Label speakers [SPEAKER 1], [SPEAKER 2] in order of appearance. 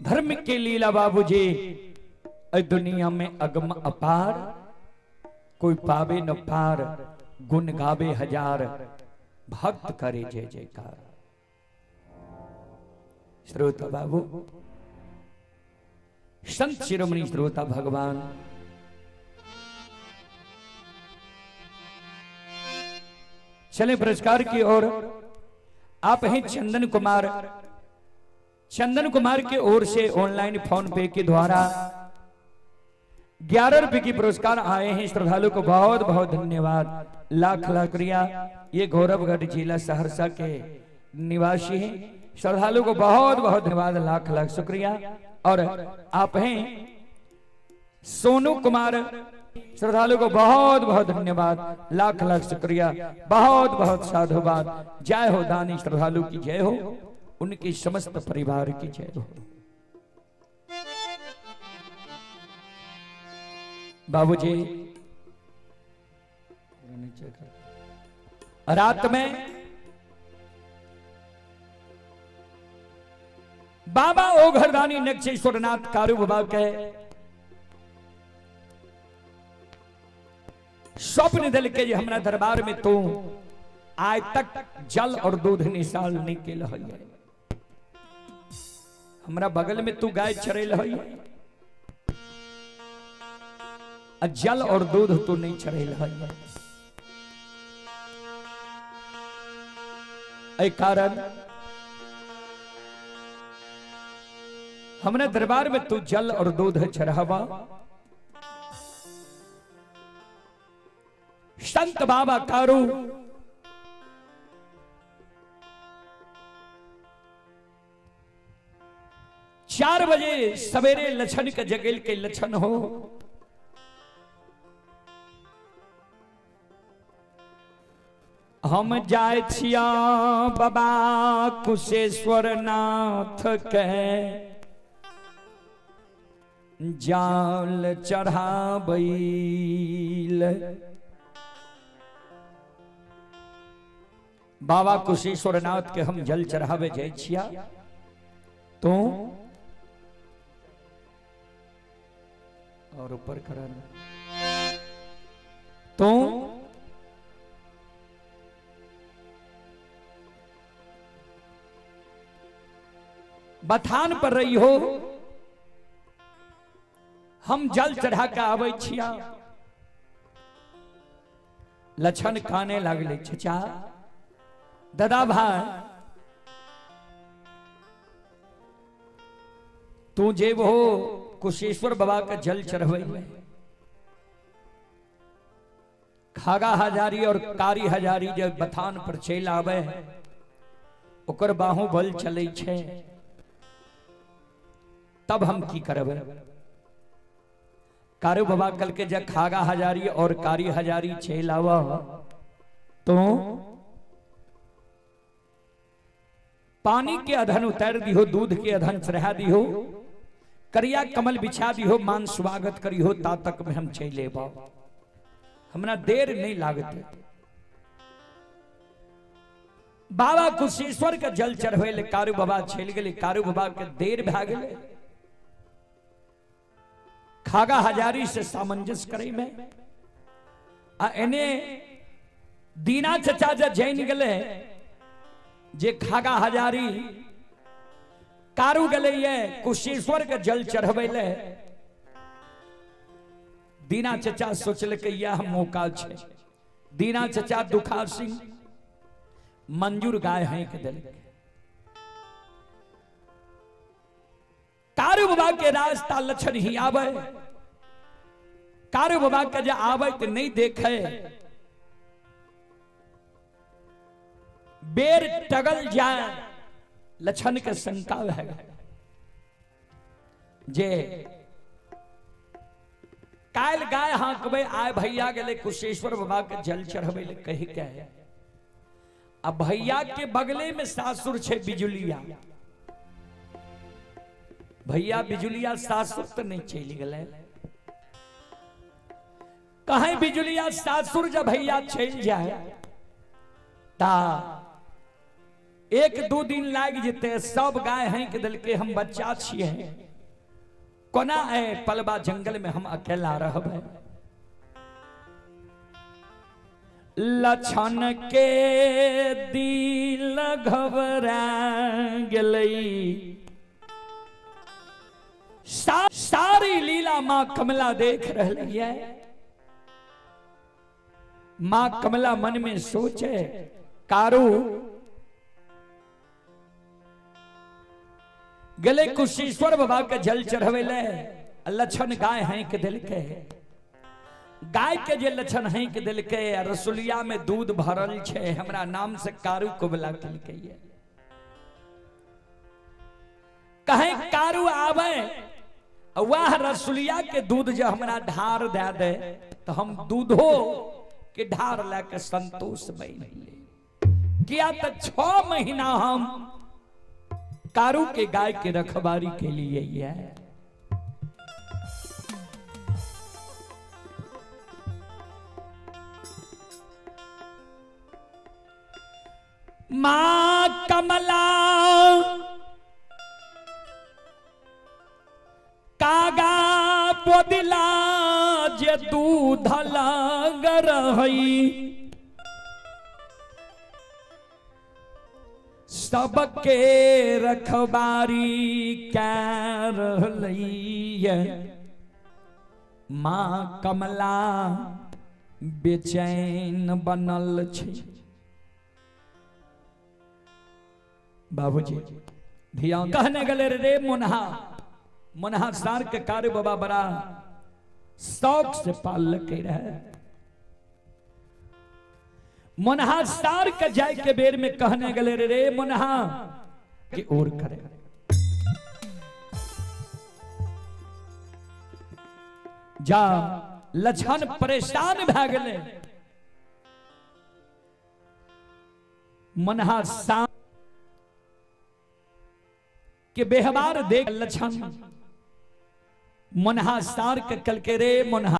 [SPEAKER 1] धर्म के लीला बाबूजी एहि दुनिया में अगम अपार, कोई पावे न पार, गुण गावे हजार, भक्त करे जय जयकार। श्रोता बाबू, संत शिरोमणि श्रोता भगवान चले पुरस्कार की ओर। आप हैं चंदन कुमार, चंदन कुमार की ओर से ऑनलाइन फोन पे के द्वारा 11 रुपए की पुरस्कार आए हैं। श्रद्धालु को बहुत बहुत धन्यवाद, लाख लाख शुक्रिया। ये गौरवगढ़ जिला सहरसा के निवासी हैं। श्रद्धालु को बहुत बहुत धन्यवाद, लाख लाख शुक्रिया। और आप हैं सोनू कुमार, श्रद्धालु को बहुत बहुत धन्यवाद, लाख लाख शुक्रिया, बहुत बहुत साधुवाद। जय हो दानी श्रद्धालु की जय हो, उनके समस्त परिवार की जय हो। बाबूजी रात में बाबा ओघरदानी नक्षेश्वरनाथ कारू बाबा के स्वप्न दिल के हमरा दरबार में तू आज तक जल और दूध निशाल नहीं के है, हमरा बगल में तू गाय चरेल है, जल और दूध तू नहीं चढ़ेल है। कारण हमने दरबार में तू जल और दूध चढ़ावा। संत बाबा कारू 4 बजे सवेरे लछन के जगेल के लछन हो, हम जाय छिया बाबा कुशेश्वर नाथ के जाल चढ़ाबैल। बाबा कुशेश्वर नाथ के हम जल चढ़ावे जाय छिया, तो और ऊपर करन तो बथान पर रही हो, हम जल चढ़ा के आबै छिया। लछन काने लागले, चचा दादा भाई तू जे वो कुशेश्वर बाबा के जल चढ़वे, खागा हजारी और कारी हजारी जब बथान पर चल आवे, ओकर बाहुबल चले छे, तब हम की करबे? कारू बाबा कल के जब खागा हजारी और कारी हजारी चल आवा तो पानी के अधन उतार दिहो, दूध के अधन चढ़ा दिहो, करिया कमल बिछा दिहो, मान स्वागत करिहो, ता तक में हम चले बाओ, हमरा देर नहीं लागते। बाबा कुशेश्वर के जल चढ़वे ले कारू बाबा चल गए, कारू बाबा के देर भा गए। खागा हजारी से सामंजस्य करे में आ एने दीना चचा जे जैन गले जे खागा हजारी कारू गले ये कुशेश्वर के जल चढ़वे ले, दीना चचा सोचल के यह मौका छे। दीना चचा दुखार सिंह मंजूर गाय हैं के दिल कारू बाबा के रास्ता लक्षण ही आवे, कारू बाबा के जे आवे तो नहीं देखे, बेर टगल जाए लक्षण के शंका है जे काल गाय हाँकबे आए भैया गेले कुशेश्वर बाबा के जल चढ़बे ले कही के, अब भैया के बगले में सासुर छे बिजुलिया, भैया बिजुलिया सासुर तो नहीं चल गए, कहीं बिजुलिया सासुर जब भैया चल जाए ता एक दू दिन लागि जेतै, सब गाय हैंक देलकै, हम बच्चा छियै, कोना ए पलबा जंगल में हम अकेला रहबै। लछन के दिल घबरा गेलै। सारी लीला माँ कमला देख रही है। माँ कमला मन में सोचे, कारू गले कुशीश्वर बाबा के जल चढ़वे ले, लछन गाय हैंक देलकै। गाय के जे लछन हैंक देलकै, रसुलिया में दूध भरल छै, हमरा नाम से कारू कबला केलकै। कहे कारू आवे वह रसुलिया के दूध जो हमरा ढार दे दे तो हम दूधो के ढार लेके संतोष बन ले। किया तो 6 महीना हम कारू के गाय के रखवारी के लिए है। माँ कमला कागा बोदिला जे दूध लग रही, सबके रखबारी कै रहलै। माँ कमला बेचैन बनल छै। बाबूजी ध्यान कहने गले रे मुन्हा, मुन्हा सार के कार्य बाबा बड़ा शौक से पालके रहे। मुन्हा सार के जाय के बेर में कहने गले रे मुन्हा के ओर करे। जा लछन परेशान भए गेले। मुन्हा सार के व्यवहार देख लछन मुन्हा सार के कल के रे मुन्हा